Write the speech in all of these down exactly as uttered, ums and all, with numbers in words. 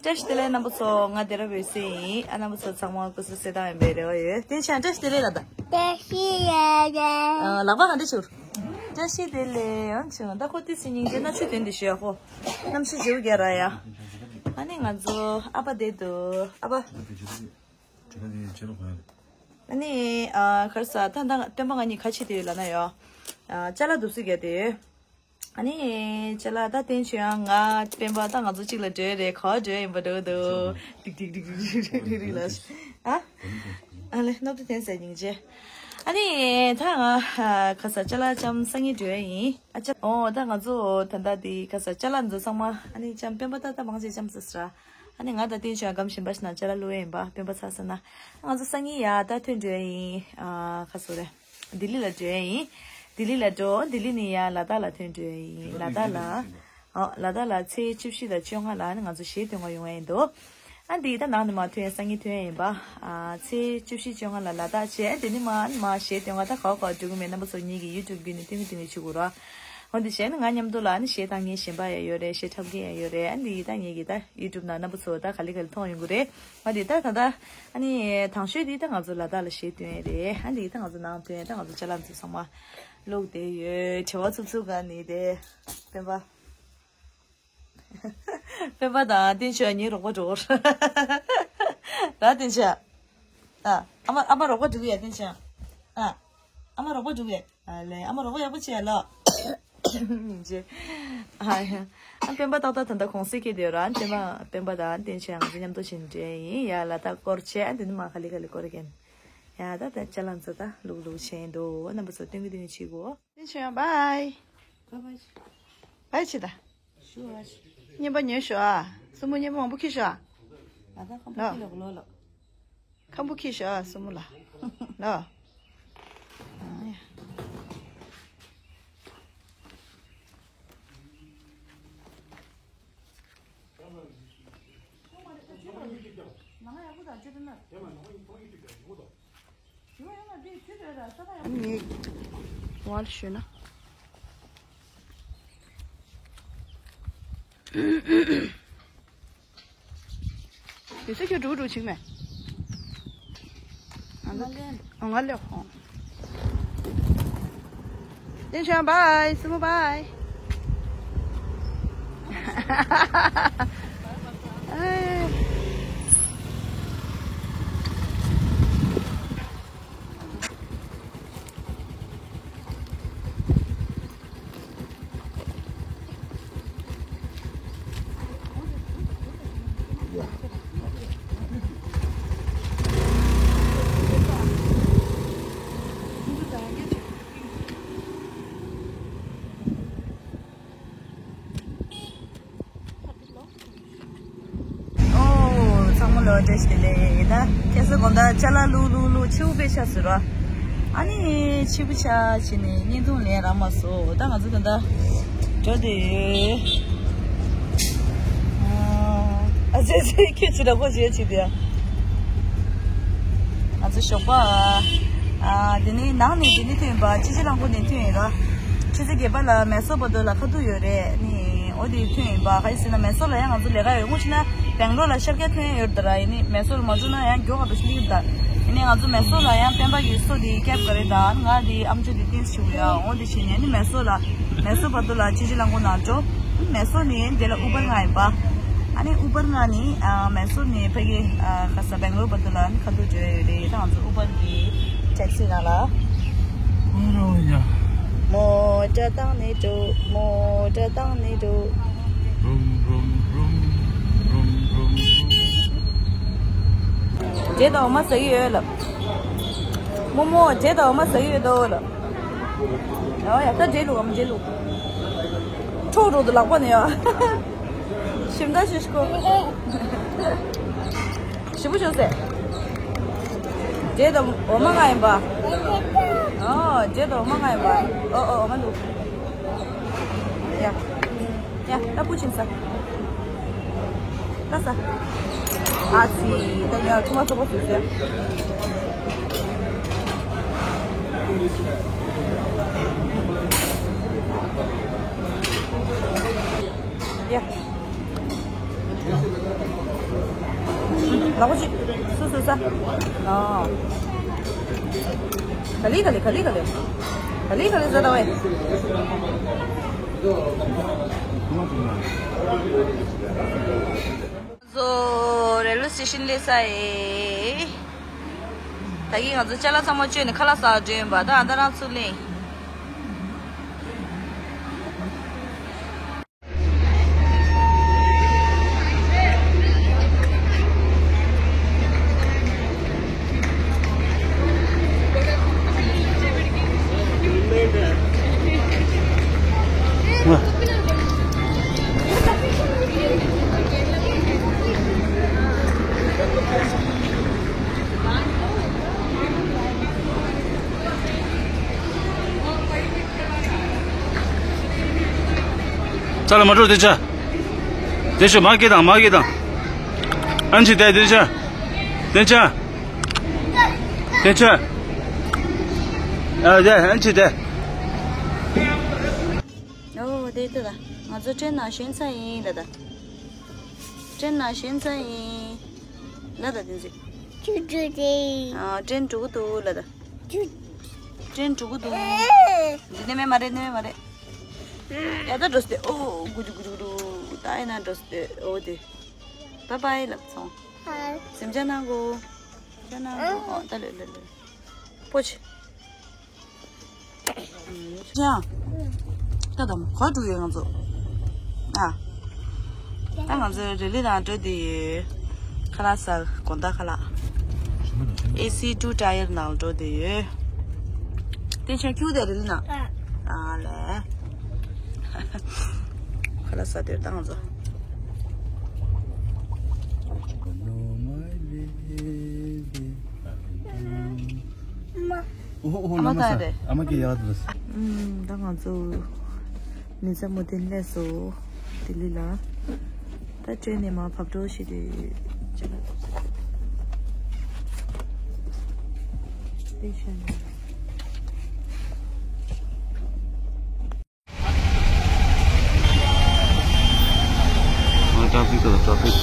བཀྲ་ཤིས་བདེ་ལེགས་རྣམ་པ་ཚོ། ང་སྡེ་ར་བོད་སེ་ཡིན། ཨ། རྣམ་པ་ཚོ་ཚང་མ་སྐུ་གཟུགས་གསལ་ཐང་ཡིན་པའི་རེ་བ་ཡོད། བསྟན་ཆང་བཀྲ་ཤིས་བདེ་ལེགས་ལ་ད། བཀྲ་ཤིས་བདེ་ལེགས། ཨ། ལག་པ་ག་འདྲ་བྱུར། བཀྲ་ཤིས་བདེ་ལེགས་ཡང་བྱུང་། ད་ཁོ་ཏི་སི་སྙིང་རྗེ་ན་ཆུ་དོན་འདི་ཞུ་ཡ་ཧོ། གནམ་གཤིས་བྱེའུ་རྒྱ་ར་ཡ། ཨ་ནི་ང་ཚོ་ཨ་ཕ་བསྡད་འདུག་ཨ་ཕ། ཨ་ནི། ཨ། ག་རེ་ཟ། ད་ད་སྟོན་པ་ང་གཉིས་ག་ཕྱི་དེ་ཡོད་ལབ་ན་ཡོ། ཨ། ཅ་ལག་འདུག་སེ་རྒྱག་དེ་ཡོད། ཨ་ནི་ཅ་ལག་ད་བསྟན་ཆོས་ཡང་ང་སྤེན་པ་ད་ང་ཚོ་གཅིག་ལ་འགྲོ་ཡ་རེད། ག་པར་འགྲོ་ཡ་ཡིན་པ་འགྲོ་འདུག་ཏིག་ཏིག་ཏིག་ཏིག་ཏིག་ལ། ཨ། ཨ་ལེ་སྣབས་དུ་འཐེན་ཟེར་སྙིང་རྗེ། ཨ་ནི་ད་ང་ག་ས་ཅ་ལག་ལྕམ་སང་ཉིན་འགྲོ་ཡ་ཡིན། ཨ་ཅག་ཨོ་ད་ང་ཚོ་ད་ལྟ་དེ་ག་ས་ཅ་ལག་འཛོ་ཚང་མ། ཨ་ནི་ལྕམ་སྤེན་པ་ད་ད་མང་ཆེ་ལྕམ་ཟེར་ས། ཨ་ནི་ང་ད་བསྟན་ཆོས་ཡང་སྒམ་ཞིམ་པ་ཞིག་ན་ཅ་ལག་བླུགས་ཡ་ཡིན་པ་སྤེན་པ་ཚ་ས་ན། ང་ཚོ་སང་ཉིན་ཡ་ད་ཐོན་འགྲོ་ཡ་ཡིན། ཨ། ག་ས་རེད། ལྡི་ལི་ལ་འགྲོ་ཡ་ཡིན། ལྡི་ལི་ལ་འགྲོ། ལྡི་ལི་ནས་ཡ་ལ་དྭགས་ལ་ཐོན་འགྲོ་ཡ་ཡིན། ལ་དྭགས་ལ། ཨོ། ལ་དྭགས་ལ་ཚེས་བཅུ་བཞི་དང་བཅོ་ལྔ་ལ་ནི་ང་ཚོ་གཞས་སྟོན་ག་ཡོང་ཡ་ཡིན་འདུག་ཨ་འདི་ད་ནང་ནས་མར་ཐོན་ཡ་སང་ཉིན་ཐོན་ཡ་ཡིན་པ། ཨ། ཚེས་བཅུ་བཞི་བཅོ་ལྔ་ལ་ལ་དྭགས་བྱས། ཨ་འདི་ནས་མར་ནི་མར་གཞས་སྟོན་ག་ད་ག་བ་ག་བ་འགྲོ་གི་མེད། རྣམ་པ་ཚོ་ངེད་ཀྱི་ཡུ་ཊུབ་བརྒྱུད་ནས་སྟོན་གི་སྟོན་གི་བྱེད་དགོས་ར། འོ་འདི་བྱས་ནི་ང་མཉམ་དུ་ལ་ནི་གཞས་བཏང་མཁན་གཞན་པ་ཡང་ཡོད་རེད། གཞས་འཁྲབ་མཁན་ཡང་ཡོད་རེད། ཨ་འདི་ད་ངེད་ཀྱི་ད་ཡུ་ཊུབ་ནང་རྣམ་པ་ཚོ་ད་ག་ལེ་ག་ལེ་མཐོང་ཡོང་གི་རེད། ཨ་འདི་ད་ད་ད་ཨ་ནི་དང་ཤོས་འདི་ད་ང་ཚོ་ལ་དྭགས་ལ་གཞས་སྟོན་ཡ་རེད། ཨ་འདི་ད་ང་ཚོ་ནང་ཐོན་ཡ་ད་ང་ཚོ་ཅ་ལག་འཛོ་ཚང་མ། ལོག་བསྡད་ཡོད། བྲེལ་བ་འཚུབ་འཚུབ་ག་ནི་དེ། སྤེན་པ། སྤེན་པ་དང་བསྟན་ཆོས་གཉིས་རོགས་པ་འགྲོ་གི་ར། བསྟན་ཆོས། ཨ། ཨ་མ་ཨ་མ་རོགས་པ་འགྲོ་གི་ཡ་བསྟན་ཆོས། ཨ། ཨ་མ་རོགས་པ་འགྲོ་གི་ཡ། ཨ་ལེ་ཨ་མ་རོགས་པ་ཡག་པོ་བྱས་ལ། སྙིང་རྗེ། ཨ་ཡ། ཨ་སྤེན་པ་ཏག་ཏག་ད་ལྟ་གུང་སེང་སྐྱེལ་བསྡད་ཡོད་ར། སྤེན་པ་སྤེན་པ་དང་བསྟན་ཆོས་ང་ཚོ་མཉམ་དུ་ཕྱིན་འགྲོ་ཡ་ཡིན། ཡ་ལ་དྭགས་སྐོར་བྱས། ཨ་འདི་ནི་མ་ག་ལེ་ག་ལེ་སྐོར་མཁན། ཡ་ད་ད་ཅ་ལག་འཛོ་ད་ལུག་ལུག་བྱས་འདུག་རྣམ་པ་ཚོ་སྟོན་གི་སྟོན་གི་བྱེད་དགོས། བསྟན་ཆོས་ཡང་བའི། བའི་བྱེད་ད། བརྙན་པ་ཉོས་ཤོག་ཨ། སྲུ་མོ་བརྙན་པ་མང་པོ་ཁྱེར་ཤོག་ཨ། ལ་ད་ཁམ་བུ་ཁྱེར་ལོག་ལོ་ལོ། ཁམ་བུ་ཁྱེར་ཤོག་ཨ་སྲུ་མོ་ལ། ལོ། ཨ་ཡ། ངས་ངོ་ལ་ཞུས་ན། དེ་ཚོ་ཁྱོད་འགྲོ་འགྲོ་བྱེད་མེད། ང་ལ་ང་ལ་ཧོ། བསྟན་ཆོས་བའི། སྲུ་མོ་བའི། ཨོ། ཚང་མ་ལོ་བཀྲ་ཤིས་བདེ་ལེགས། ད་ཁ་སང་དགོང་དག་ཅ་ལག་བླུག་བླུག་བླུག་ཕྱིར་པོ་ཆགས་སོང་ར། ཨ་ནི་ཕྱིར་པོ་ཆགས་བྱས་ནས་བརྙན་ཐུང་ལེན་རག་མ་སོང་། ད་ང་ཚོ་ད་ལྟ་འགྲོ་བསྡད་ཡོད། ཨ་ཙི་ཙི་ཁྱོད་ཅི་འདྲ་གོ་བྱེད་བྱེད་དེ། ང་ཚོ་ཞོགས་པ། ཨ། དེ་ནས་ནང་ནས་དེ་ནས་ཐོན་པ་སྤྱི་སྤྱོད་རླངས་འཁོར་ནས་ཐོན་ཡིན་ར། ཆུ་ཚོད་བརྒྱད་པ་ལ་མེ་སོར་བར་དུ་ལ་ཁ་ཐུག་ཡོད་རེད། ནི་འོ་དེ་ཐོན་ཡིན་པ། ག་ཡིན་ཟེར་ན་མེ་སོར་ལ་ཡང་ང་ཚོ་ལས་ཀ་ཡོད། དངོས་བྱས་ན་སྦེང་ལོར་ལ་ཤར་རྒྱག་ཐོན་ཡོད་ད་ར། ཡིན་ནི་མེ་སོར་མ་འགྲོ་ན་ཡང་མགྱོགས་ག་འགྲོ་ཤི་ལི་ད། ཡིན་ནི་ང་ཚོ་མེ་སོར་ལ་ཡང་སྤེན་པ་གི་སོ་དེ་ཀེབ་ག་རེ་དང་ང་དེ་ཨམ་ཅོག་དེ་ཏིས་ཆུ་ཡ། འོ་དེ་བྱས་ནས་ནི་མེ་སོར་ལ་མེ་སོར་བར་དུ་ལ་སྤྱི་སྤྱོད་རླངས་འཁོར་ནང་འགྲོ། མེ་སོར་ནི་དེ་ལ་ཨུ་བར་ང་ཡིན་པ། ཨ་ནི་ཨུ་བར་ང་ནི་ཨ་མེ་སོར་ནས་ཕ་གི་ཨ་ག་ས་སྦེང་ལོར་བར་དུ་ལ་ནི་ཁ་ཐུག་འགྲོ་ཡ་ཡོད་རེད། ད་ང་ཚོ་ཨུ་བར་གི་ཊེག་སི་ནང་ལ། ཨོ་ཡ། མོ་ཊ་བཏང་ནས་འགྲོ། མོ་ཊ་བཏང་ནས་འགྲོ། རུམ་རུམ་རུམ། རུམ་རུམ་རུམ། འབྲས་དང་འོ་མ་ཟ་གི་ཡོད་ལབ། རྨོ་མོ་འབྲས་དང་འོ་མ་ཟ་གི་ཡོད་དོ་ལབ། ཨོ་ཡ། ད་འབྲས་བླུག་ཨམ། འབྲས་བླུག་འཕྲོག་འགྲོ་འདུག་ལག་པ་ནས་ཡ། ཞིམ་ད་ཤོད་ཤོད་ཁོ། ཞིམ་པོ་བྱུང་ཟེར། འབྲས་དང་འོ་མ་ང་ཡིན་པ། ཨོ། འབྲས་དང་འོ་མ་ང་ཡིན་པ། ཨོ་ཨོ། འོ་མ་འདུག་ཡ། ཡ། ད་སྤུ་ཆིམ་ཟ། ད་ཟ། ཨ་ཙི། ད་ཡ་ཐུ་མ་ཚོ་པོ་ཟེར་ཟེར། ཡ། ལག་པ་གཅིག་སུ་སུ་ས། ཨ། ག་ལི་ག་ལི་ག་ལི་ག་ལི། ག་ལི་ག་ལི་ཟ་ད་བས། ཚོ་རེ་ལོ་སི་ཊེ་ཤན་སླེབས་ས་ཡེ། ད་གིན་ང་ཚོ་ཅ་ལག་ཚང་མ་བཅོས་ནས་ཁ་ལག་ཟ་བར་འགྲོ་ཡིན་པ། ད་ཨ་ད་རང་ཚུར་ལེན། ས་ལ་མ་འགྲོ། དེ་ཆ། དེ་ཆ་མ་སྐྱེ་དང་མ་སྐྱེ་དང་། ཨན་ཆི་དེ་དེ་ཆ། དེ་ཆ། དེ་ཆ། ཨ་དེ་ཨན་ཆི་དེ། ཨོ་དེ་དེ་ལ་ང་ཚོ་ཊེན་ནང་ཞོན་ཚར་ཡིན་ལ་ད། ཊེན་ནང་ཞོན་ཚར་ཡིན་ལ་ད་དེ་ཚོ། ཅུ་ཅུ་དེ། ཨ་ཊེན་འགྲོ་གི་འདུག་ལ་ད། ཅུ། ཊེན་འགྲོ་གི་འདུག་འདི་ནས་མེད་མ་རེད། ནས་མེད་མ་རེད། ཡ་ད་འགྲོ་སྟེ། ཨོ་གུ་ཅུ་གུ་ཅུ་གུ་ཅུ། ད་ཡིན་ན་འགྲོ་སྟེ། ཨོ་དེ། བཱའི་བཱའི་ལབ་སོང་། སེམས་ཅན་ནང་གོ། སེམས་ཅན་ནང་གོ། ཨོ་ད་ལེ་ལེ་ལེ། པོ་ཆི། ཅང་། ད་དམ་གོ་འགྲོ་ཡོད་ང་ཚོ། ཨ། ད་ང་ཚོ་རི་ལི་ནང་འགྲོ་བསྡད་ཡོད། ཁ་ལག་ཟ། དགོང་དག་ཁ་ལག་ཨེ་སི་ཊུ་ཊ་ཡར་ནང་འགྲོ་བསྡད་ཡོད། དེ་ཆ་ཁྱུ་དེ་རི་ལི་ནང་། ཨ་ལེ། ཁ་ལག་ཟ་འདོད་ད་ང་ཚོ། ཨོ་ཨོ། ཨ་མ་ལ་མ་ས་ག་རེད། ཨ་མ་སྐད་ཡག་འདུག་ཨུམ། ད་ང་ཚོ་ནི་ཚ་མོ་དེ་སླེབས་སོང་། ལྡི་ལི་ལ། ད་ཊེན་ནས་མར་བབས་འགྲོ་ཞེས་དུས་ཅི་ལ། སྟེ་ཤ་ནི། ཨ་ཊ་ཕིག་ད་ཊ་ཕིག་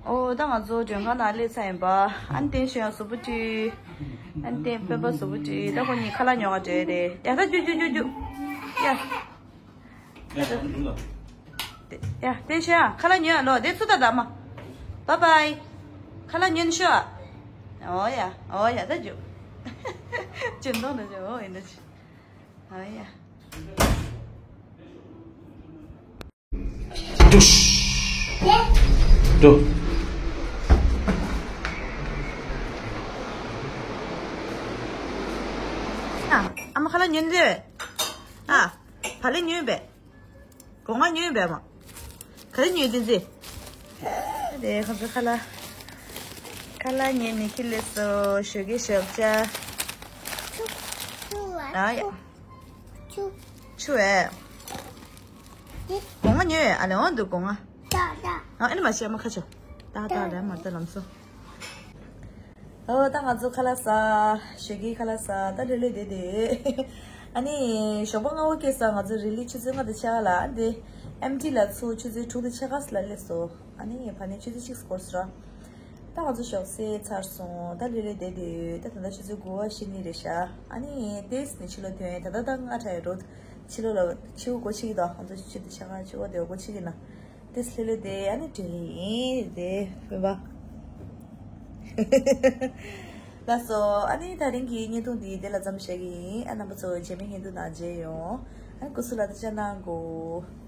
ཨོ་ད་ང་ཚོ་མགྲོན་ཁང་ནང་སླེབས་ཚར་ཡིན་པ། ཨན་ཏན་ཤོད་ཡང་གཟུགས་པོ་བཀྲུས། ཨན་ཏན་སྤེན་པ་གཟུགས་པོ་བཀྲུས། ད་ཁོ་གཉིས་ཁ་ལག་ཉོ་ག་འགྲོ་ཡ་རེད། ཡ་ད་རྒྱུག་རྒྱུག་རྒྱུག་རྒྱུག་ཡ། ཡ་ཏན་ཤོད་ཡ། ཁ་ལག་ཉོ་ཡ་ལོ། དེ་ཚུར་ད་ད་མ། བཱའི་བཱའི། ཁ་ལག་ཉོ་ནས་ཤོག་ཨོ་ཡ་ཨོ་ཡ་ད་རྒྱུག་ཅི་འདོང་ད་རྒྱུག་ཨོ་ཡ་ད་རྒྱུག་ཨོ་ཡ། འགྲོ། འགྲོ། ཨ། ཨ་མ་ཁ་ལག་ཉོས་འདི། ཨ། བག་ལེབ་ཉོས་པས། སྒོ་ང་ཉོས་པས་མ། ག་རེ་ཉོས་འདི་ཟེ། དེ་ཁ་ཚ་ཁ་ལག་ཁ་ལག་ཉོས་ནས་ཁྱེར་སླེབས་སོང་། ཞོགས་ཀས་ཞོགས་ཇ། ཨ་ཡ། ཆུ་བས། སྒོ་ང་ཉོས་ཨ་ལེ་འོང་འདུག་སྒོ་ང་། ཨ་ཨེ་ནི་མ་ཤེས་མ་ཁ་ཆོ། ཏག་ཏག་ལས་མ་ཏག་ལམ་སོ། ཨོ་ད་ང་ཚོ་ཁ་ལག་ཟ། ཞོགས་ཀས་ཁ་ལག་ཟ། ད་ལྷོད་ལྷོད་བསྡད་དེ། ཨ་ནི་ཞོགས་པ་སྔ་པོ་སྐྱེས་ས་ང་ཚོ་རི་ལི་ཆུ་ཚོད་ལྔ་དང་ཕྱེད་ཀ་ལ་འདི་ཨེམ་ཊི་ལ་ཚུར་ཆུ་ཚོད་དྲུག་དང་ཕྱེད་ཀ་ལ་སླེབས་སོང་། ཨ་ནི་ཕ་ནི་ཆུ་ཚོད་གཅིག་འགོར་སོང་ར། ད་ང་ཚོ་ཞོགས་ཟས་ཚར་སོང་། ད་ལྷོད་ལྷོད་བསྡད་དེ་ཡོད། ད་ད་ལྟ་ཆུ་ཚོད་དགུ་པ་ཕྱེད་གཉིས་རེད་ཤག་ཨ་ནི་ཏེས་ནི་ཕྱི་ལོགས་ཐོན། ད་ལྟ་ད་ལྔ་ཕྲག་ཡོད་རོ། ཕྱི་ལོགས་ལ་ཕྱི་དགོ་ཕྱི་གི་དང་ང་ཚོ་ཆུ་ཚོད་ཕྱེད་ཀ་ཕྱི་དགོ་དེ་དགོ་ཕྱི་གི་ན། ཏེས་ལྷོད་ལྷོད་བསྡད། ཨ་ནི་དྲན་ཡིན་དེ་བོད་པ། ལགས་སོ། ཨ་ནི་ད་རིང་གི་བརྙན་ཐུང་འདི་དེ་ལ་མཚམས་བཞག་གི་ཡིན། ཨ་རྣམ་པ་ཚོ་རྗེས་མའི་བརྙན་ཐུང་ནང་མཇལ་ཡོང་། ཨ་ནི་སྐུ་གཟུགས་ལ་ཐུགས་ཅག་གནང་དགོས།